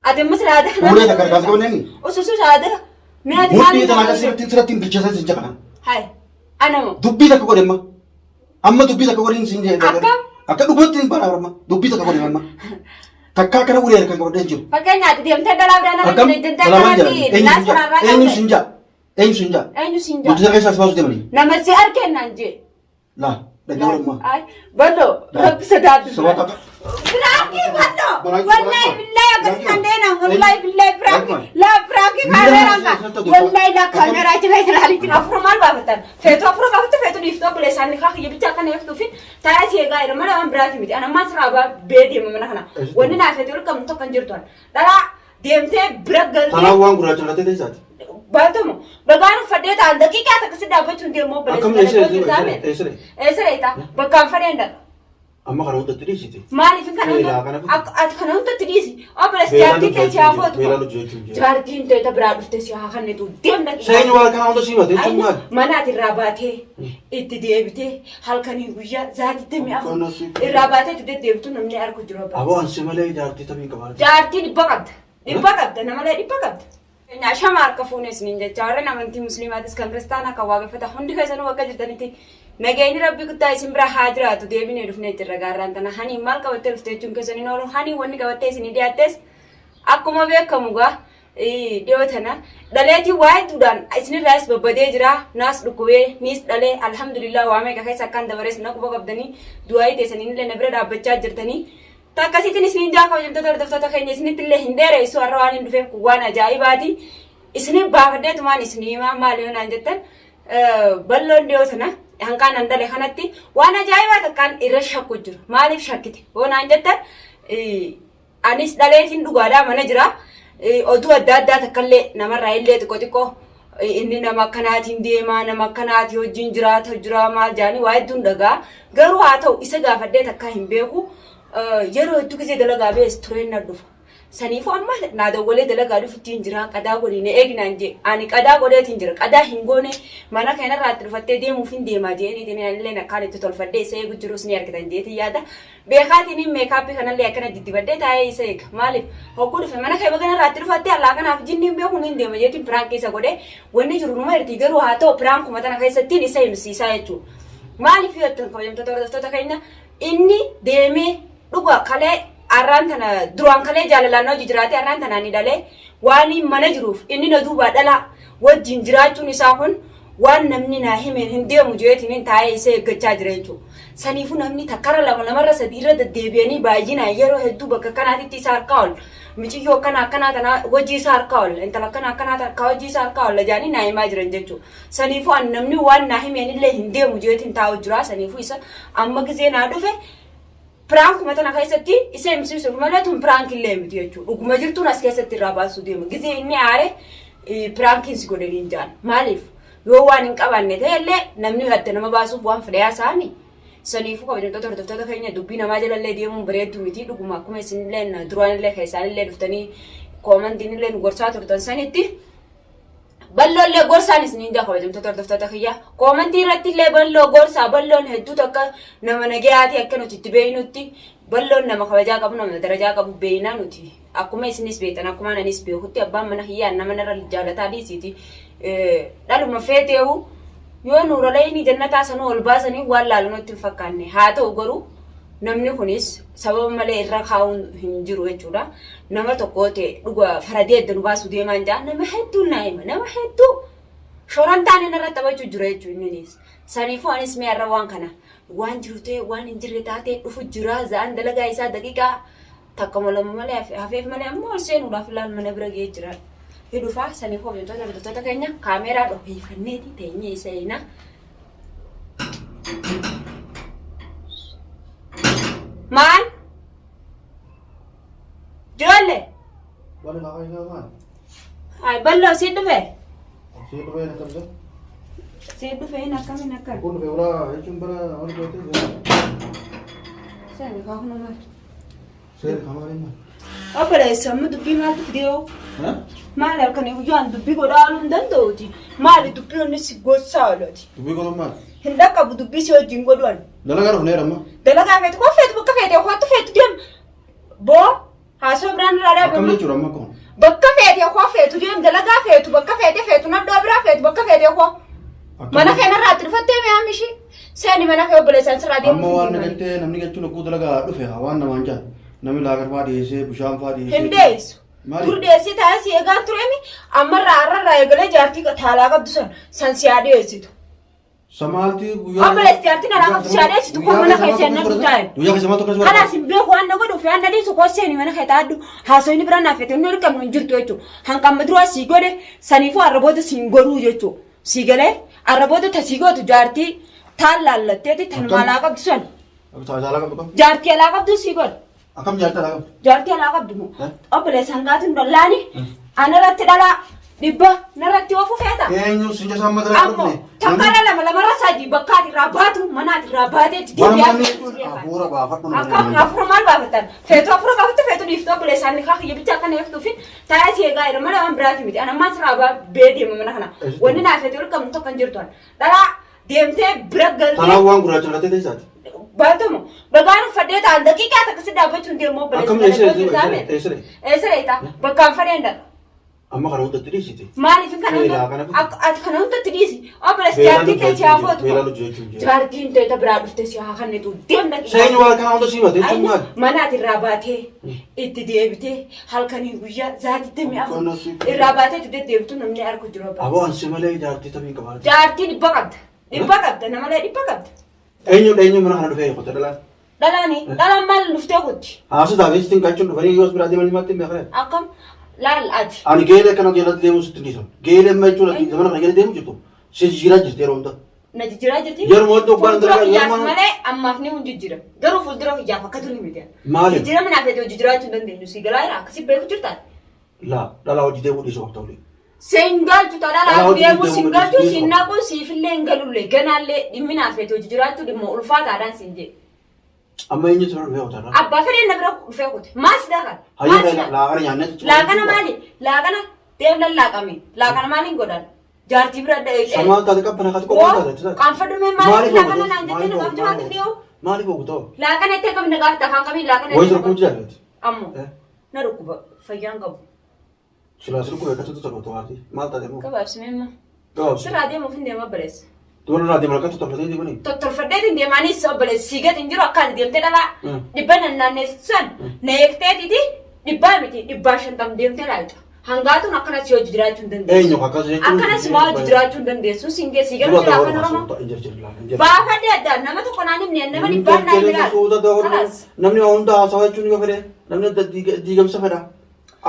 Ati amma sila aadaa kana. Ulee takka harkaas qabanneen. Osoo osoo aadaa. Mee ati Mudhii tana akka sirriitti sirriitti hin bilcheessan sin jedha. Hai. Anamo. Dubbii takka godhe amma. Amma dubbii takka godhe sin jedhe. Akkam? Akka dhugatti hin bara amma. Dubbii takka godhe amma. Takka akkana ulee harkaan qabadhee hin jiru. Fakkeenya ati deemtee dhalaa biraan Akkam? irra deemtee Salamaan jedhan. kanatti Eenyu laas sin jedha? karaarraa Eenyu qabde. sin jedha? Eenyu sin jedha? Eenyu sin jedha? Guddisa keessaa si baasuu deemanii. Nama si arkeen naan jee. Laa dhagee ormaa. Ay, ballo, rabbi sodaadhu. Sababa akka. Biraakii ballo, Biraakii, wallahi billahi akkas Biraakii. kan deena, wallahi billahi biraakii, Biraakii. laa biraakii Miila kaameeraan kana ka, keessatti wallahi laa akkam? kaameeraa achi keessa ilaalii jira, afur maal baafatan, feetu afur baafatu feetu dhiiftu obboleessa isaanii kaa kiyya bichaa akkana eegtuu fi taa'ee si eegaa jira malee waan biraati miti, ana ammaa sirraa bee deema mana kana, wanni naa feetu ol qabnu tokko hin jirtu an, dhalaa deemtee bira galtee. Kanaaf waan gurraacha lattee teessaati. Baatamu bagaan uffadhee ta'an daqiiqaa takka si dhaabbachuu hin deemu obboleessa. Akkam eessa eessa eessa Eessa dheetaa? Bakkaan fadheen dhaqa. Amma kana hundatti dhiisite. Maaliif kana Beelaa hunda kana fide. akka ati kana hundatti dhiisi. Obboleessa Beelaan jaartiin tee si haa hojjechuu gootu. Beelaan hojjechuu hin jiru. Jaartiin tee ta biraa dhufte si haa kennitu. Deem dhaqi. Seenyi waan kana hunda siimate jechuun maali? Mana ati irraa baatee itti deebitee halkanii guyyaa zaatii damee afur Kana si- irraa baatee itti deddeebitu namni argu jiru Aboo obboleessa. ansi malee jaartii tamii qabaa. Jaartii dhibba qabda. Dhibba qabda namalee dhibba qabda. Shama harka fuune isiniin jecha warreen amantii musliimaatis kan kiristaanaa kan waaqeffata hundi keessanuu bakka jirtanitti nageenyi rabbi guddaa isin bira haa jiraatu deebinee dhufnee jirra gaarraan tana hanii maal qabattee dhufte jechuun keessan hin oolu hanii wanni qabattee isinii dhiyaattes akkuma beekamu gaa dhiyoo tana dhaleetii waa hedduudhaan isinirraas babbadee jira naas dhukkubee niis dhalee alhamdulillah waa meeqa keessa akkaan dabarees na quba qabdanii du'aayii teessaniin illee na bira dhaabbachaa jirtanii Ta akkasiitiin isiniin jaa kabajamtoota hordoftoota keenya isinitti illee hin dheeressu har'a waan hin dhufeef kun waan ajaa'ibaati. Isiniif baafadheetumaan isinii himaa maali yoo naan jettan balloon dhiyoo tana hanqaan an dhale kanatti waan ajaa'ibaa takkaan irra shakku jira. Maaliif shakkite yoo naan jettan anis dhaleetiin dhugaadhaa mana jira. Oduu adda addaa takkallee namarraa illee xiqqoo xiqqoo inni nama akkanaatiin deemaa nama akkanaati wajjin jiraata jira maal jaanii waa hedduun dhagaa garuu haa ta'u isa gaafadhee takkaa hin beeku yeroo hedduu gisee dalagaa bees tureen na dhufa. Saniifuu amma naa dawwalee dalagaa dhufuttiin jira qadaa godhi na eegnaan jee ani qadaa godheetiin jira qadaa hin goone mana keenarraa itti dhufattee deemuuf hin deemaa jeeniitiin anillee akkaan itti tolfadhee isa eegu jirus ni argitan jeetiin yaada. Beekaatiin meekaappii kanallee akkana diddibadhee taa'ee isa eega. Maaliif? Hogguu dhufe mana kee bagana irraa itti dhufattee allaa kanaaf jinniin beeku niin deema jeetiin piraankii isa godhee wanni jiru numa jirti garuu haa ta'u piraankuma tana keessattiin isa himsiisaa jechuudha. Maaliif yoo jettan kabajamtoota hordoftoota keenya inni deemee dhuga kalee arraan tana duraan kalee jaalalaan hojii jiraatee arraan tanaan ni dhalee waan mana jiruuf inni na duubaa dhalaa wajjin jiraachuun isaa kun waan namni naa himeen hin deemu jeetiin taa'ee isa eeggachaa jira jechuudha. Saniifuu namni takkarra lama lamarra sadii irra deddeebi'anii baay'inaan yeroo hedduu bakka kanaatitti isa harkaa ol miciyyoo akkana akkanaa tana hojii isa harkaa ol intala akkana akkanaa tana ka hojii isa harkaa ol jaanii naa himaa jiran jechuudha. Saniifuu an namni waan naa himeen illee hin deemu jeetiin taa'u jira. Saniifuu isa amma gizee naa dhufe piraankuma tana keessatti isa himsiisuuf malee tun piraank illee miti jechuudha. Dhuguma jirtuun as keessatti irraa baasuu deema. Gizee inni aare piraankiin si godhanii hin jaan. Maaliif? Yoo waan hin qabaanne ta'e illee namni adda nama baasuuf waan fedhe haasaami. Saniifuu kabajamtoota hordoftoota keenya dubbii namaa jalallee deemuun bareedduu miti. Dhuguma akkuma isinillee duraanillee keessaanillee dhuftanii koomantiin illee nu gorsaa turtan sanitti. Balloollee gorsaan isiniin jaa kabajamtoota hordoftoota kiyya. Koomantii irratti illee balloo gorsaa balloon hedduu takka nama nagayaati akka nuti itti beeynutti balloon nama kabajaa qabu nama darajaa qabu beeynaa nuti. Akkuma isinis beektan akkuma anis beekutti abbaan mana kiyyaan nama narra jaalataa dhiisiiti. Dhaluma feeteewu yoo nuuralayni jannataa sanuu ol baasanii waan laalu nutti hin fakkaanne. Haa ta'u garuu namni kunis sababa malee irra kaa'uun hin jiru jechuudha. Nama tokko ta'e dhuga faradee adda nu baasu deemaan jaa nama hedduun naa hima nama hedduu shoran taane narra taphachuu jira jechuudha inninis. Saniifuu anis mee har'a waan kana waan jiru ta'e waan hin jirre taatee dhufu jira za'an dalagaa isaa daqiiqaa takkuma lama malee hafeef malee ammoo ol seenuudhaaf ilaal mana bira ga'ee jira. Ni dhufaa saniifuu hojjettoota hordoftoota keenya kaameeraa dhoheeffanneeti teenyee isa eeyna. Maal? Ijoollee? Bala lafa isaa maal? Ay balloo siin dhufe? Sii dhufee na qabda. Siin dhufe hin akkamiin akkam? Kun dhufe ulaa jechuun bara wal gootee Seeni kaakuna maal? seera kamaa hin maal? Obboleessa amma dubbii maaltu fidee Maali halkanii guyyaan dubbii godhaa ooluu hin danda'uuti. Maali dubbii onni si gossaa ooloti. Dubbii godhan maal? Hin dhaqqabu dubbii si wajjin godhu ani. Dalagaa dhufneera amma. Dalagaa feetu koo feetu bakka feete kootu feetu deem. Boo. Haasoo biraan irraa Akkam dhaabama. jechuudha amma kun? Bakka feete koo feetu deem dalagaa feetu bakka feete feetu nadhoo biraa feetu bakka feete koo. Mana keenarraa itti dhufattee mi'aa mishii. Seeni mana kee obboleessaan sirraa deemu. Amma waan nagaltee namni jechuun akkuu dalagaa dhufe haa waan namaan jaan. Namni laagar faa dhiyeessee bishaan faa dhiyeessee. Hin deessu. Maali? Dur deessii taa'ee si eegaan tureemi ammarraa har'arraa eegalee jaartii taalaa qabdu san san si haa dhiyeessitu. Samaalti guyyaa. Obboleessi jaartiin alaa qabdu si haa dhiyeessitu koo mana kee seenna taa'e. Guyyaa keessa maaltu akkas Kanaas hin beeku waan na godhuuf waan na dhiisu koo seeni mana kee taa'adhu haasofni bira naaf fete inni qabnu hin jirtu jechuudha. Hanqamma duraa sii godhe saniifuu arraboota siin godhuu jechuudha. Sii galee arraboota tasii gootu jaartii taan laallatteeti tan Akkam? maalaa qabdu san Taalaa qabdu kam? jaartii alaa qabdu sii godhe. Akkam jaartii alaa qabdu? Jaartii alaa qabdu moo? Eh? Obboleessa hangaatuun dallaani anarratti dhalaa dhibba narratti ofu feeta. Eenyu si jasa amma dalagaa Ammoo dhufne? takka dhala lama lamarra sadii bakka ati irraa baatu mana ati irraa baatee itti Waan deebi'aa namni jirtu. hafuura baafadhu nama Akkam jedhamu. hafuura maal baafattan? Feetu hafuura baafattu feetu dhiiftu obboleessaan ni kaakiyya bicha akkana eegtuu fi taa'ee si eegaa jira mana waan biraati miti. Ani ammaa sirraa bee deema mana kana. Wanni naa feetu ol qabnu tokko hin jirtu. Dhalaa deemtee bira galtee Tanaan waan gurraacha naqatee teessaati. Baatamu bagaan uffadhee ta'an daqiiqaa takka si dhaabbachuu hin deemu obboleessa. Akkam eessa eessa eessa Eessa dheeyta? Bakkaan fadheen dhaqa. Amma kana hundatti dhiisite. Maaliif kana Beelaa hunda kana fide. akka ati kana hundatti dhiisi. Obboleessa Beelaan jaartii kee si haa hojjechuu hin jiru. Beelaan gootu. hojjechuu hin jiru. Jaartiin teeta biraa dhufte si haa kennitu deem dhaqi. Seenyi waan kana hunda siimate jechuun maali? Mana ati irraa baatee itti deebitee halkanii guyyaa zaatitti mi'a Qonna si- irraa baatee itti deddeebitu namni argu jiru Aboo obboleessa. ansi malee jaartii tamii qabaa. Jaartii dhibba qabda. Dhibba qabda namalee dhibba qabda. Eenyu eenyu mana kana dhufee qote dhalaan. Dhalaani dhalaan maal dhuftee kutti? Haasa taatee sitti hin qachuun dhufanii yoos biraa deemanii maatti hin beekan. Akkam laal ati. Ani geelee akkana geelatti deemuu sitti hin dhiisan. Geelee amma jechuun ati zamana kana geelee deemuu jirtu. Si jijjiiraa jirti yeroo hunda. Na jijjiiraa jirti? Yeroo hunda gubbaan Fuuldura dalagaa- kiyyaaf yeroo- malee ammaaf ni hun jijjiira. Garuu fuuldura kiyyaaf akka durii miti. Maaliif? Jijjiirama naaf fedhe hojii jiraachuu hin dandeenyu. Si galaa jira akkasii beeku jirtaa? Laa dhalaa hojii deemuu dhiisuu qabda olii. Siin galchu Dhalaa dhalaa hojii deemu deemuu siin galchu dhiisuu siin qabda. naqu siifillee hin galullee ganaallee dhimmi naaf fedhe hojii jiraachuu dhimma ulfaataadhaan siin jedhe. Amma eenyutu bira dhufee qote irraa? Abbaa fedhe na bira dhufee qote. Maal si daakala? Maal Hayyee si daakala? laaqana nyaannee Laaqana maali? Laaqana deem lallaaqame. Laaqana maaliin godhan? Jaartii bira dhaqee. Samaan taate qabbana kaate qophoo taate. Qaanfadhu mee maaliif laaqana naan jettee na gaafachuu maal dhiyoo? Maaliif oogutoo? Laaqana itti akkamiin na gaafata afaan kamiin laaqana Wayii itti tokko jaalladhi. Ammoo na dhukkuba fayyaan qabu. Silaa sirkuu eeggatu tokko to'aati. Maal taate immoo? Gabaabsime immoo. Gabaabsi. Sirraa deemuuf hin deema obboleessa. Dubara irraa deeman akkatti tolfatee deemanii. Tottolfadheetiin deemaanis obboleessa sii gadi hin jiru akka ati deemtee dhalaa dhibba nannaanneessan na eegteetiti dhibbaa miti dhibbaa shantam deemtee laalta. Hangaatuun akkanas si hojii jiraachuu hin dandeessu. Eenyu akkas jechuun. Akkanas maa hojii jiraachuu hin dandeessu siin geessi garuu Dura jira ta'uu afaan Oromoo. barbaadu. Hin jirjiru laala. Hin jirjiru. Baafadhe addaan nama tokko naan himne nama dhibbaan naan himne laala. Kalaas. Namni waa hunda haasawaa jechuun yoo fedhe namni diigamsa fedha.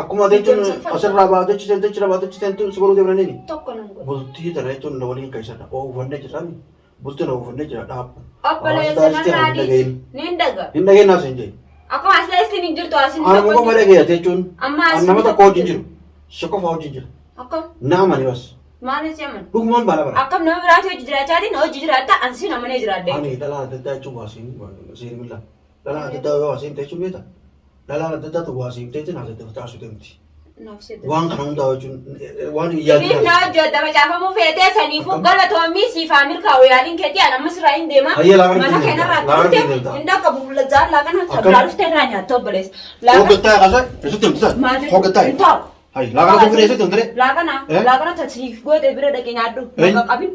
Akkuma jechuun Diigamsa fedha. asirraa baatee achi seente achirraa baatee achi seentu si godhuu deemanii. Tokko nan godha. Bultii tana jechuun na waliin keessadha. Oofannee jirra. Bultii na oofannee jira dhaabbu. Obboleessa narraa dhiisi. Niin daga. Hin dhageenyaa siin jee. Akkuma asii isin hin jirtu asin Ani muka qofa dhageenya jechuun. Amma Ani asin nama tokko wajjin jiru. Si qofa wajjin jira. Akkam Na amani bas. maal si amana? Dhugumaan baala bara. Akkam nama biraati hojii jiraachaatiin hojii jiraatta ansiin amanee jiraadde. Ani dhalaa adda addaa jechuun waa siin siin milla. Dhalaa adda addaa yoo waa siin jechuun beekta. Dhalaan adda addaatu waa siin jechuun adda adda facaasu deemti. Naaf seete. Waan kana hundaa jechuun waan hin yaadne. Siif na hojii adda facaafamuu feetee saniifuu galatoomii siif haa milkaa'u yaaliin keetii an amma sirraa hin deema. Hayyee laaqana Mana keenya keenarraa laaqana dhufte keenya deemta. hin dhaqqabu zaan laaqana Akkam? biraa dhufte irraa nyaatta obboleessa. Laaqana Hoggattaa kaasa eessatti deemti maal saa? jechuun Hoggattaa. hin taa'u. Hayi laaqana sun fide eessatti deemti? Laaqana Eh? laaqana tasiif goote bira dhaqee nyaadhu. Eh? Naqa qabin.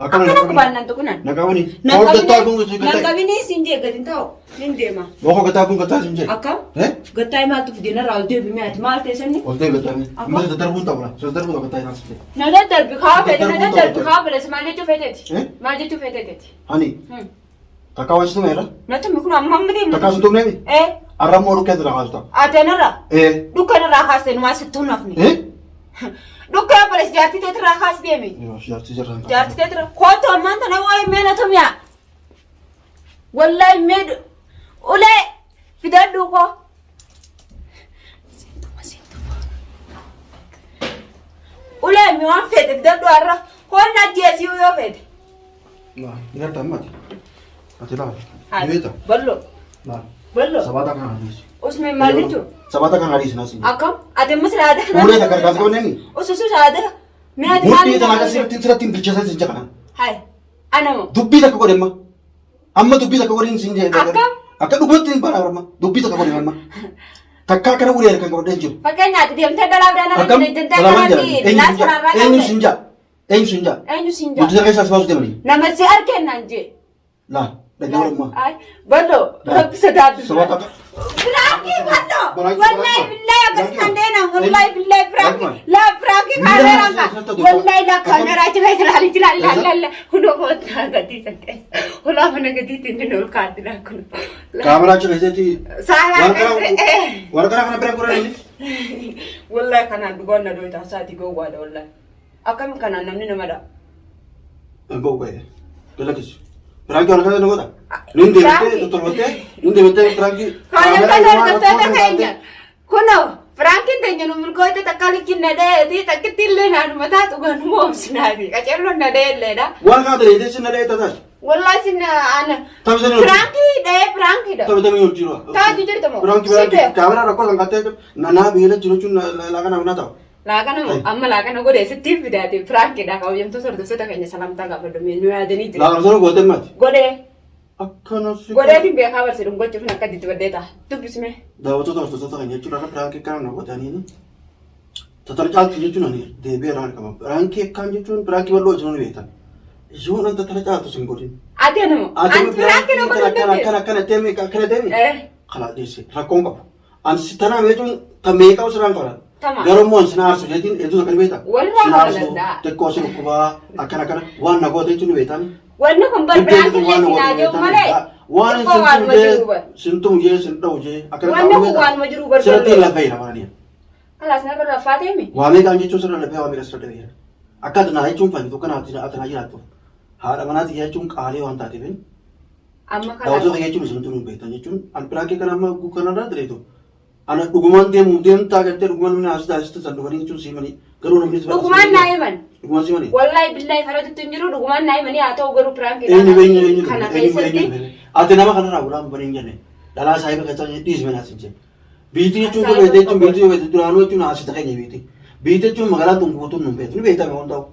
Akkana Akkana qubaan nan tuqunan. Na qabani. Hoggattaa kun Na qabinii siin jee gadi hin taa'u. Hin deema. Moo hoggattaa kun gattaa siin jee. Akkam? Eh? Gattaa maaltu fidee narraa ol deebi mi'aati maal ta'e sanni? Ol deebi gattaa. Amma daddarbuun ta'u la. Daddarbuun ta'u gattaa siin jee. Na daddarbi kaa fedhe na daddarbi kaa fedhe maal jechuu feeteeti? Eh? Maal jechuu feeteeti? Hani takkaa waan situ meera? Natti kun amma amma deemna. Takkaa sun tumneemi? Eh? Arrammoo dhukkee jira kaasuta. Ati narraa Eh? dhukka narraa kaastee numaa sittuu nafni. Eh? Dhukka obboleessi jaartii teetirraa kaas deemi. Yoo jaartii jirra. Jaartii teetirraa kootu ammaan tana waa'ee mee na tumiyaa. Wallaahi mee ulee fidadhu koo. Seentuma seentuma. Ulee mi waan feete fidadhu har'a koon ajjeesii yoo feete. Ni garta ammati. Ati laal. Ni beekta? Ballo Laal. ballo. Sabaata kana hadiisi. Usmeen maal jechuun? Sabaata kana hadiisi naasi. Akkam? Ati ammas raada kana. Ulee takka harkaas qabneen. Ususu raada. Mee ati maal Murtii tana akka sirriitti sirriitti hin bilcheessan sin jedha. Hai. Anamo. Dubbii takka godhe amma. Amma dubbii takka godhin sin jedhe. Akkam? Akka dhugatti hin baana amma. Dubbii takka godhe amma. Takkaa akkana ulee harkaan qabadhee hin jiru. Fakkeenyaaf deemtee dhalaa biraan Akkam? argite jettee Dhalaa akkanatti jedhan. laas kanaarraa Eenyu qabde. sin jaa? Eenyu sin jaa? Eenyu siin jaa? Guddisa keessaa si baasuu deemanii. Nama si argeen naan jee. Laa, dhagee ormaa. Ay, ballo, rabbi sodaadhu. Sabaa takka. Biraakii ballo! Biraakii, Wallahi biraakii. billahi akkas kan deena. Wallahi billahi biraakii. Biraakii. Laa biraakii Miila kaameeraa kana ka. keessatti Wallahi laa akkam? kaameeraa achi keessa ilaali ilaali ilaali Eessa? ilaali. Kunoo kootaa gatii san keessa. Hulaa mana gatiitti inni ol kaatti laa kunoo. Kaameraa achi keessatti. Saalaa Warqaa keessa. warqaa kana bira godhan inni. Wallahi kanaan dhugaan na dhoyta saatii gowwaadha wallahi. Akkami kanaan namni nama dha. Gowwee. Galakisu. Piraankii warqaa kana godha. Nin deemtee tolfattee nin deemtee piraankii. Kaayyoon hordoftoota keenya. Kunoo Firaankiin teenya nu milkooyte takka likkin na dhayeeti takkitti illee naanuma taatu ganuma obsinaati qaceelloon na dhayeelleedha. Waan kana ta'e sin na dha'ee tasaas. Wallahi sin ana Taphatanii hojii. Firaankii dhayee firaankiidha. Taphatanii hojii jiru. Taatu jirta moo? Piraankii Si piraankii beeku. kaameraa rakkoo kan qattee nanaa beela jiru jechuun laaqana na ta'u. Laaqana moo amma laaqana godhee sitti fidaate firaankiidha kabajamtoota hordoftoota keenya salaamtaa gaafadhu nu yaadanii jira. Laaqana sana gootee maati. Godhee Akkana si. godheetiin beekaa barse dhungachuuf akka itti baddee ta'a dubbisme. Daawwattoota hordoftoota keenya jechuun akka piraankii kana na godhanii tatar caaltu jechuun ani deebi'ee irraan qaba. Piraankii akkaan jechuun piraankii bal'oo jechuun ni beektan. Yoo nan tatara caaltu sin godhin. Ati anuma. Ati Anti piraankii na godhuu akkana dandeessu. akkana akkana deemi akkana deemi. Eh. Kalaa dhiisi rakkoon qabu. Ani si tanaa jechuun ta meeqa osirraan qaba. Tama. Garuu immoo sin aarsu jechuun hedduu takka ni beekta. Walirraa Sin aarsu babal'adha. xiqqoo si dhukkubaa akkana akkana waan na goote jechuun ni beektan. Wanni kun bar piraankii illee sin haa jiru malee. Waan Xiqqoo waanuma jiru bar. sintumu jee sin dha'u jee akkana Wanni kun waanuma jiru bar Sirratti bal'oo. lafeera maanii. Kalaas narra rafaa deemi. Waa meeqaan jechuun sirra lafee waa meeqa sirra dhabeera. Akka ati naa jechuun fayyitu akka ati naa jiraattu. Haadha manaa tiyya jechuun qaalii waan taateef. Amma kalaas. Daawwattoota jechuun isin tunu beektan jechuun an piraankii kana amma kanarraa direetu. Ana dhugumaan deemu deemtaa gartee dhugumaan namni haasita haasita san dhufanii jechuun siimanii garuu namni Dhugumaan naa himan. Dhugumaan siimanii. Wallahi billahi faratutti hin jiru dhugumaan naa himanii haa ta'u garuu piraankii Eenyu eenyu eenyu kana eenyu keessatti eenyu ati nama kanarraa ulaan banii hin jenne dhalaa saahiba keessaa dhiisme naas hin jenne. Biitii jechuun Saahiba beekte jechuun qabu. biitii yoo beekte duraanuu jechuun haasita keenya biitii. Biitii jechuun magaalaa tun guutuun nun beektu ni beektame waan ta'u.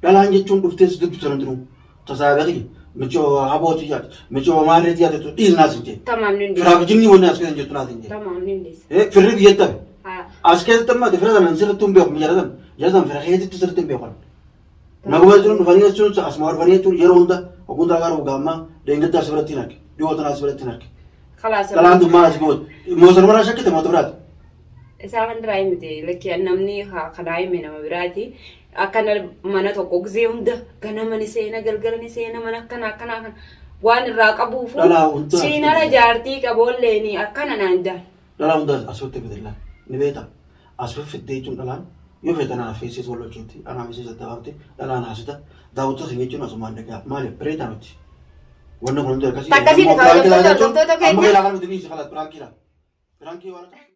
Dhalaan jechuun dhuftee si dubbisu hundinuu tasaabaqi michoo habootii yaadu michoo maarreetii yaadu dhiisnaas hin jenne. Tamaam ni Firaaf jinni wanni as keessa hin jirtu naas hin jenne. Tamaam ni dhiisa. Firri biyyatti hafe. Haa. As keessatti amma ati fira sana sirriitti hin beeku jara sana jara sana fira keetitti sirriitti hin beeku. Naguma jechuun dhufanii jechuun asuma dhufanii jechuun yeroo hunda ogummaa dalagaa rogaammaa deengatti as biratti hin arge dhiyoo tana as biratti hin arge. Kalaas. Dhalaan tun maal as booda moosan maraa shakkite moota biraati. Isaa kan biraa miti lakki namni kanaa hime nama biraati. Akkana mana tokko gisee hunda ganama ni seena galgala ni seena mana akkana akkana akkana waan irraa qabuufu Dhalaa hunda siinara jaartii qaboolleeni akkana naan jaan. Dhalaa hunda asirratti fidella ni beekta. As fiddee jechuun dhalaan yoo feete anaa feesis wal hojjetti anaa feesis daddabaabte dhalaan haasita daawwattoota keenya jechuun asumaan dhagaa maaliif bareedaa miti. Wanni kun hundi akkasii. Akkasiin kabajamtoota hordoftoota keenya. Amma ilaalaa miti dhiisi kalaas piraankiidha. Piraankii waan akkasii.